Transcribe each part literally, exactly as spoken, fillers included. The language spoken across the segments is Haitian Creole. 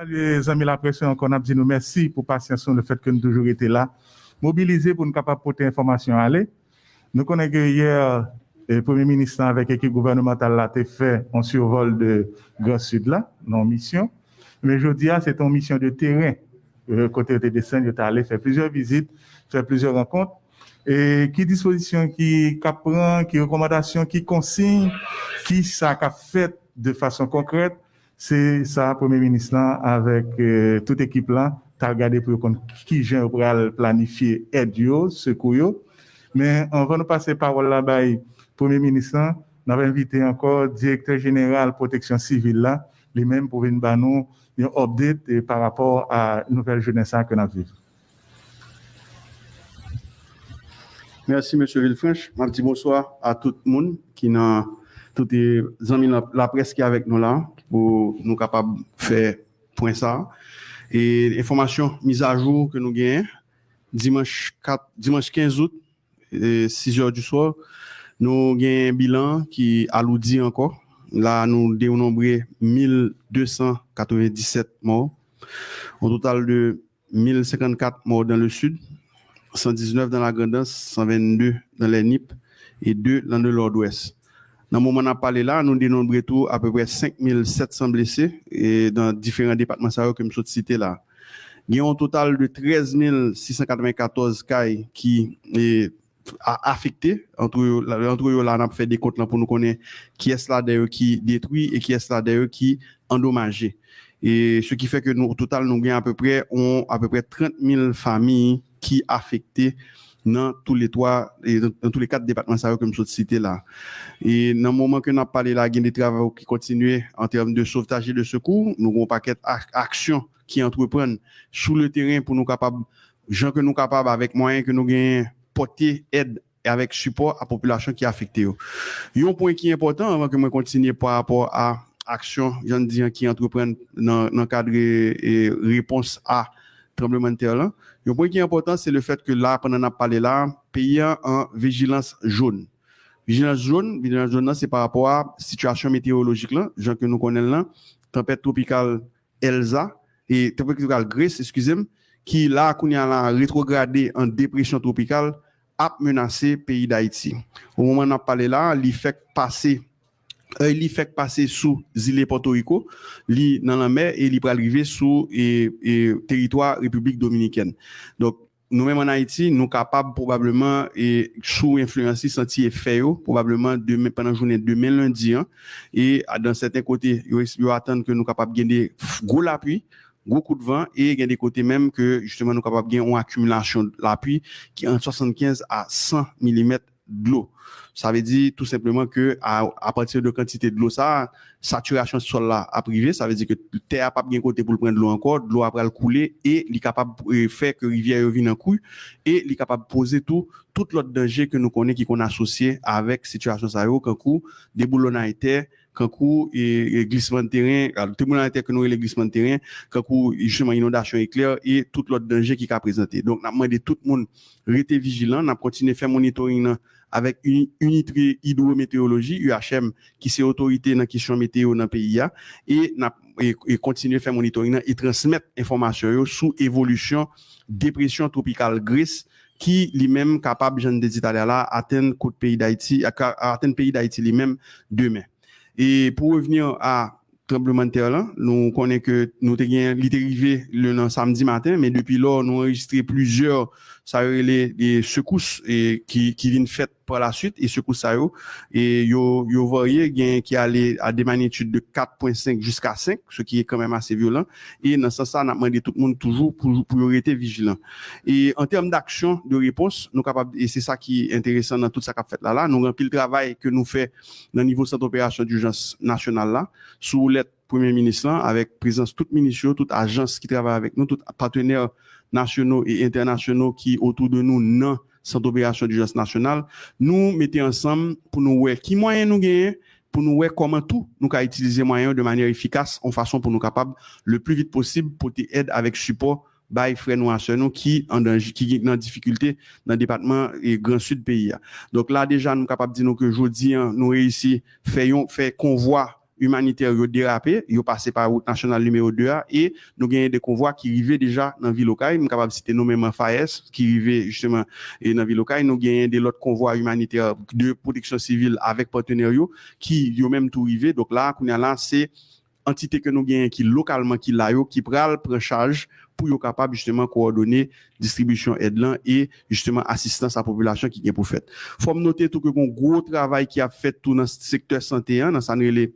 Salye zanmi laprès yo ankò, n ap di nou mèsi pou pasyans nou, lefètke nou toujou rete la, mobilize pou nou kapab pote enfòmasyon ale. Nou konnen ke yè, eh, Premye Minis lan avèk ekip gouvènemantal la te fè yon sivòl de Gran Sid la, nan yon misyon. Men jodi a, se te yon misyon de teren, eh, kote yo te desann, yo te ale fè plizyè vizit, fè plizyè rankont. E ki dispozisyon ki, k ap pran, ki rekòmandasyon, ki konsiy, ki sa k ap fèt de fason konkrèt, se sa Premye Minis lan avèk, eh, tout ekip lan t al gade pou yo konn kijan yo pral planifye èd yo, sekou yo. Men anvan nou pase pawòl la bay Premye Minis lan, n ap envite ankò Direktè Jeneral Pwoteksyon Sivil la, li menm pou vin ba nou yon update, eh, pa rapò a nouvèl jounen sa a ke n ap viv. Mèsi, mesye Villefranche. M ap di bonswa a tout moun ki nan, tout, eh, zanmi la, laprès ki avèk nou la, pou nou kapab fè pwen sa a. E enfòmasyon mizajou ke nou genyen, dimanch kat, dimanch kenz out, eh, sis è du swa, nou gen bilan ki aloudi ankò. La, nou denonbre mil de san katrevenndisèt mò. Yon total de mil senkannkat mò dans le sud, san diznèf dans la Grandans, san vennde dans les Nippes e de dans le Nord-Ouest. Nan moman n ap pale la, nou denonbre tou apeprè senk mil sèt san blese, e, nan diferan depatman sa yo ke m sot site la. Gen yon total de trèz mil sis san katrevenkatòz kay ki, e, a-, afekte. Antre yo la, antre yo la, n ap fè dekont lan pou nou konnen kiyès ladan yo ki detwi e kiyès ladan yo ki andomaje. E se ki fè ke nou, o total, nou gen apeprè, on, apeprè trant mil fanmi ki afekte nan tou le twa, e nan, nan tou le kat depatman sa yo ke m sot site la. E nan moman ke n ap pale la, gen de travay ki kontinye an tèm de sovtaj e de sekou. Nou gen yon pakèt ak-, aksyon ki antreprann sou le teren pou nou kapab, jan ke nou kapab, avèk mwayen ke nou genyen, pòte èd avèk sipò a popilasyon ki afekte yo. Yon pwen ki enpòtan, anvan ke mwen kontinye pa rapò a aksyon, jan n di an, ki antreprann nan, nan kad, e, repons a tranblemanntè lan. Yon pwen ki enpòtan, se le fèt ke la, pandan n ap pale la, peyi an an vijilans jòn. Vijilans jòn, vijilans jòn nan, se pa rapò a sitiyasyon meteyolojik lan, jan ke nou konnen l lan, tanpèt twopikal Elsa, e tanpèt twopikal Grace, eskize m, ki la, kounye a la, retwograde an depresyon twopikal, ap menase peyi Dayiti. O moman n ap pale la, li fèk pase, e, li fèk pase sou zile Pòtoriko, li nan lanmè e li pral rive sou, e, e, teritwa Repiblik Dominikèn. Donk, nou menm ann Ayiti, nou kapab pwobableman, e, sou enfliyans li, santi efè yo, pwobableman demen, pandan jounen demen lendi an. E, a, dan sèten kote, yo, yo atann ke nou kapab gen de f-, gwo lapli, gwo kout van, e gen de kote menm ke, jisteman, nou kapab gen yon akimilasyon lapli ki ant swasannkenz a san milimèt dlo. Sa vle di tou senpleman ke a, apati de kantite dlo sa a, satirasyon sòl la ap rive, sa vle di ke tè a p ap gen kote pou l pran dlo ankò, dlo a pral koule e li kapab, e, fè ke rivyè yo vin an kri e li kapab poze tou tout lòt danje ke nou konnen ki konn asosye avèk sitiyasyon sa yo, kankou deboulonnay tè, kankou, e, e, glisman de teren, a, deboulonnay tè ke nou rele glisman de teren, kankou, jisteman, inondasyon eklè e tout lòt danje ki ka prezante. Donk, n ap mande tout moun rete vijilan, n ap kontinye fè monitoring nan avèk Uni-, Unité Hydrométéorologie, U H M, ki se otorite nan kesyon meteo nan peyi a, e n ap, e, e kontinye fè monitoring nan e transmèt enfòmasyon yo sou evolisyon depresyon twopikal Grace, ki li menm kapab, jan n te di talè a la, atenn kot peyi Dayiti, a ka, atenn peyi Dayiti li menm demen. E pou revni a tranblemanntè lan, nou konnen ke nou te gen, li te rive le nan samdi maten, men depi lò, nou anrejistre plizyè, sa yo rele, e, sekous, e, ki, ki vin fèt pa la suite, e sekous sa yo, e yo, yo varye, gen ki ale a de magnitude de kat pwen senk jiska senk, ce qui est quand même assez violent, e nan sans sa, n ap mande tout moun toujou pou, pou yo rete vijilan. E an tèm d'action, de réponse, nou kapab, e se sa ki enteresan nan tout sa k ap fèt la, la, nou gen anpil travay ke nou fè nan nivo sant operasyon dijans nasyonal la, sou lèt Premye Minis lan, avèk prezans tout minis yo, tout ajans ki travay avèk nou, tout patenè nasyono e entènasyonal ki otou de nou nan sant operasyon dijans nasyonal, nou mete ansanm pou nou wè ki mwayen nou genyen, pou nou wè kòman tou nou ka itilize mwayen yo de manyè efikas, yon fason pou nou kapab, le pli vit posib, pote èd avèk sipò bay frè nou a sè nou ki an danje, ki nan difikilte nan depatman e Gran Sid peyi a. Donk la deja, nou kapab di nou ke jodi an, nou reyisi fè yon, fè konvwa imanitè yo derape, yo pase pa wout nasyonal nimewo de a, e nou genyen de konvwa ki rive deja nan vil Okay. M kapab site nomenman FAES ki rive jisteman, e nan vil Okay. Nou genyen de lòt konvwa imanitè de pwoteksyon sivil avèk patnè yo ki yo menm tou rive. Donk la, kounye a la, se antite ke nou genyen ki lokalman ki la yo, ki pral pran chaj pou yo kapab jisteman kowòdone distribisyon èd lan e jisteman asistans a popilasyon ki gen pou fèt. Fò m note tou ke gon gwo travay ki ap fèt tou nan sektè sante an, nan sa n rele,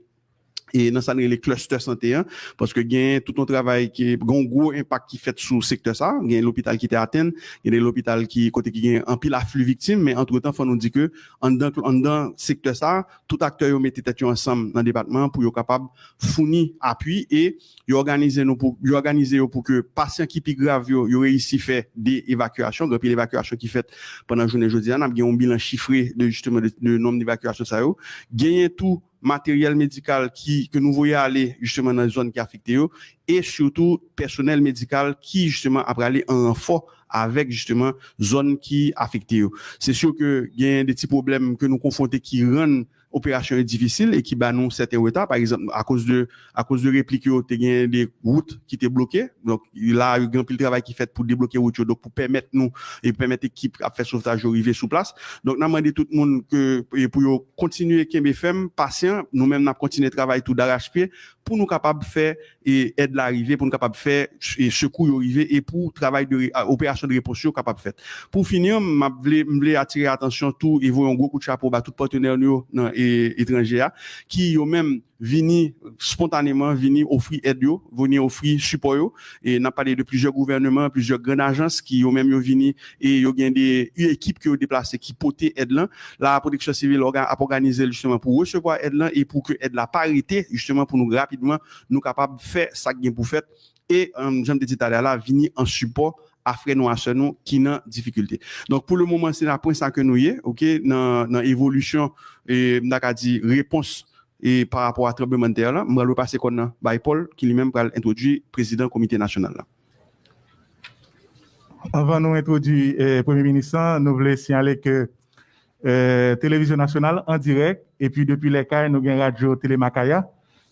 e nan sa n rele cluster sante an, paske gen tout yon travay ki, gen yon gwo enpak ki fèt sou sektè sa, gen lopital ki te atenn, gen de lopital ki, kote ki gen anpil afli viktim, men antretan, fò nou di ke anndan, anndan sektè sa, tout aktè yo mete tèt yo ansanm nan depatman an pou yo kapab founi apui e yo òganize nou pou, yo òganize yo pou ke pasyan ki pi grav yo, yo reyisi fè de evakyasyon, gen anpil evakyasyon ki fèt pandan jounen jodi a, n ap gen yon bilan chifre de, jisteman, de, de nonb evakyasyon sa yo. Genyen tou materyèl medikal ki, ke nou voye ale jisteman nan zòn ki afekte yo, e sitou pèsonèl medikal ki jisteman ap prale an ranfò avèk jisteman zòn ki afekte yo. Se si ke genyen de ti pwoblèm ke nou konfwonte ki rann operasyon yo difisil e ki ba nou sèten reta, pa egzanp, akoz de, akoz de replik yo, te gen de wout ki te bloke. Donk, la, yo gen anpil travay ki fèt pou debloke wout yo, donk pou pèmèt nou, e pèmèt ekip k ap fè sovtaj yo rive sou plas. Donk, n a mande tout moun ke, e pou yo kontinye kenbe fèm, pasyan. Nou menm, n ap kontinye travay tou darachpye pou nou kapab fè, e èd la rive, pou nou kapab fè, e sekou yo rive, e pou travay de re-, a, operasyon de repons yo kapab fèt. Pou fini, m ap vle, m vle atire atansyon tou e voye yon gwo kout chapo ba tout patnè nou yo nan, e, etranje a, ki yo menm vini spontaneman, vini ofri èd yo, vini ofri sipò yo. E n ap pale de plizyè gouvèneman, plizyè grann ajans ki yo menm yo vini e yo gen de ekip ke yo deplase ki pote èd lan. La, Pwoteksyon Sivil òga-, ap òganize l jisteman pou resevwa èd lan e pou ke èd la pa rete, jisteman pou nou rapidman, nou kapab fè sa k gen pou fèt. E, um, jan m te di talè a la, vini an sipò a frè nou, a sè nou ki nan difikilte. Donk, pou le moman, se nan pwen sa ke nou ye, oke, nan, nan evolisyon, e, m ta ka di, repons, e, pa rapò a tranblemanntè lan. M pral repase kòn nan bay Paul, ki li menm pral entwodui prezidan komite nasyonal la. Anvan nou entwodui, e, Premye Minis lan, nou vle siyale ke eh, Televizyon Nasyonal an dirèk, epi depi lèkay, nou gen radyo Tele Makaya,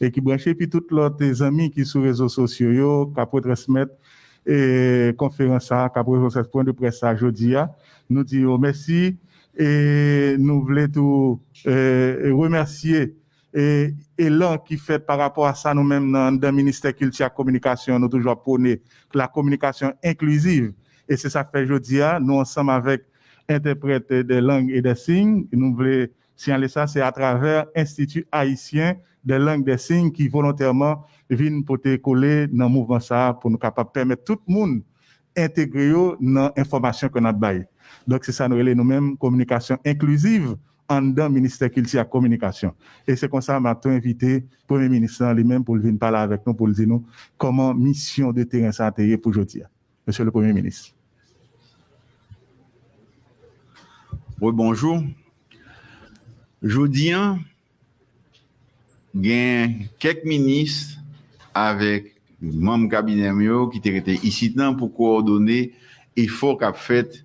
e ki branche, epi tout lòt, eh, zanmi ki sou rezo sosyo yo, k ap retransmèt, eh, konferans sa, k ap retransmèt pwen de près sa jodi a. Nou di yo mèsi, e nou vle tou, eh, remèsye e elan ki fèt pa rapò a sa nou menm nan anndan Ministè Kilti ak Kominikasyon, nou toujou ap pwone la kominikasyon enkliziv. E se sa k fè jodi a, nou ansanm avèk entèprèt de lang e de siy, nou vle siyale sa, se atravè Enstiti Ayisyen de Lang de Siy ki volontèman vin pote kole nan mouvman sa a pou nou kapab pèmèt tout moun entegre yo nan enfòmasyon ke n ap bay. Donk, se sa nou rele nou menm kominikasyon enkliziv anndan Ministè Kilti ak Kominikasyon. E se konsa m ap tou envite Premye Minis lan li menm pou l vin pale avèk nou, pou l di nou kòman misyon de teren sa a te ye pou jodi a. Mesye le Premye Minis. Wi, bonjou. Jodi a, gen kèk minis avèk manm kabinè m yo ki te rete isit lan pou kowòdone efò k ap fèt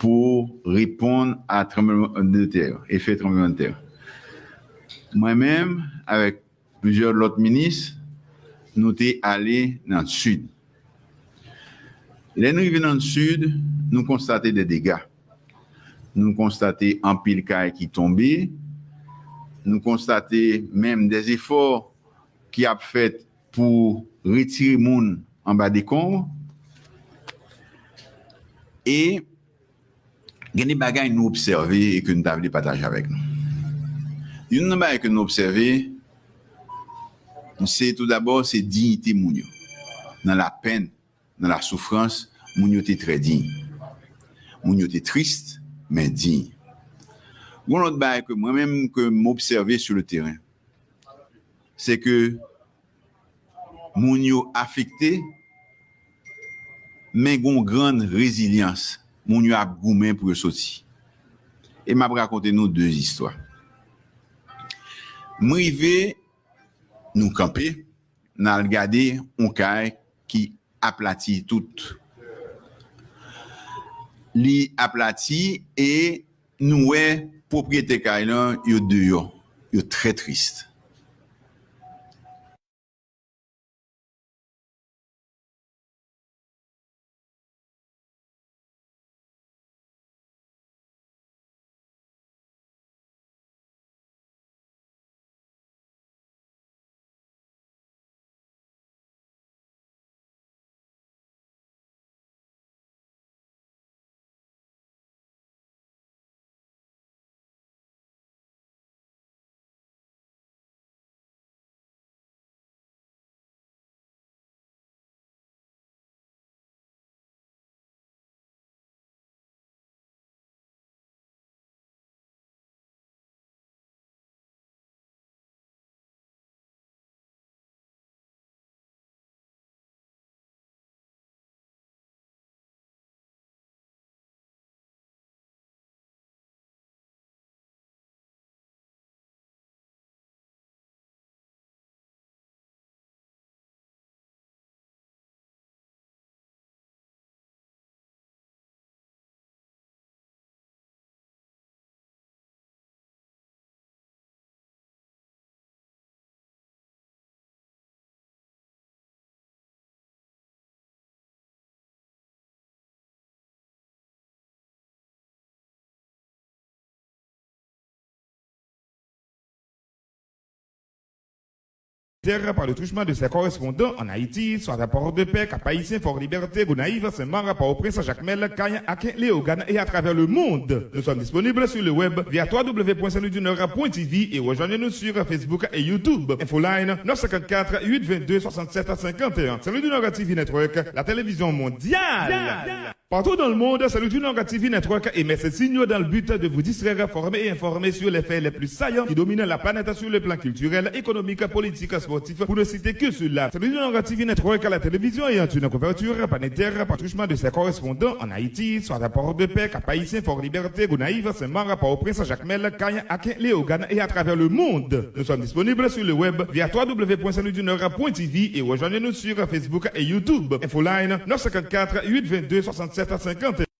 pou reponn a tranblemanntè yo, efè tranblemanntè yo. Mwen menm, avèk plizyè lòt minis, nou te ale nan Sid. Lè n rive nan Sid, nou konstate de dega. Nou konstate anpil kay ki tonbe. Nou konstate menm de efò ki ap fèt pou retire moun anba dekonb. E gen de bagay nou obsève e ke nou ta vle pataje avèk nou. Youn nan bagay ke nou obsève, se tou dabò, se diyite moun yo. Nan lapenn, nan lasoufrans, moun yo te trè diy. Moun yo te tris, men diy. Yon lòt bagay ke mwen menm ke m obsève sou le teren, se ke moun yo afekte, men gon grann rezilyans. Moun yo ap goumen pou yo soti. E m ap rakonte nou de istwa. M rive, nou kanpe, n al gade yon kay ki aplati tout. Li aplati e nou wè pwopriyetè kay lan, yo deyò. Yo trè tris. Terre par le truchement de ses correspondants en Haïti, soit à Port-de-Paix, Cap-Haïtien, Fort-Liberté, Gonaïves, Saint-Marc, Port-au-Prince, Jacmel, Cayes, Aken, Léogâne et à travers le monde. Nous sommes disponibles sur le web via trois W point saint louis du nord point T V et rejoignez-nous sur Facebook et YouTube. Infoline neuf cinquante-quatre, huit vingt-deux, soixante-sept cinquante et un. Saint-Louis du Nord T V Network, la télévision mondiale. Partout dans le monde, Saint-Louis du Nord T V Network émet ses signaux dans le but de vous distraire, former et informer sur les faits les plus saillants qui dominent la planète sur le plan culturel, économique, politique, sportif, pour ne citer que ceux-là. Saint-Louis du Nord T V Network, la télévision ayant une couverture planétaire par truchement de ses correspondants en Haïti, soit à Port-de-Paix, Cap-Haïtien, Fort-Liberté, Gonaïves, Saint-Marc, Port-au-Prince, Jacmel, Cayes, Aken, Léogâne et à travers le monde. Nous sommes disponibles sur le web via trois W point saint louis du nord point T V et rejoignez-nous sur Facebook et YouTube. Infoline neuf cinquante-quatre, huit vingt-deux, soixante-sept cinquante.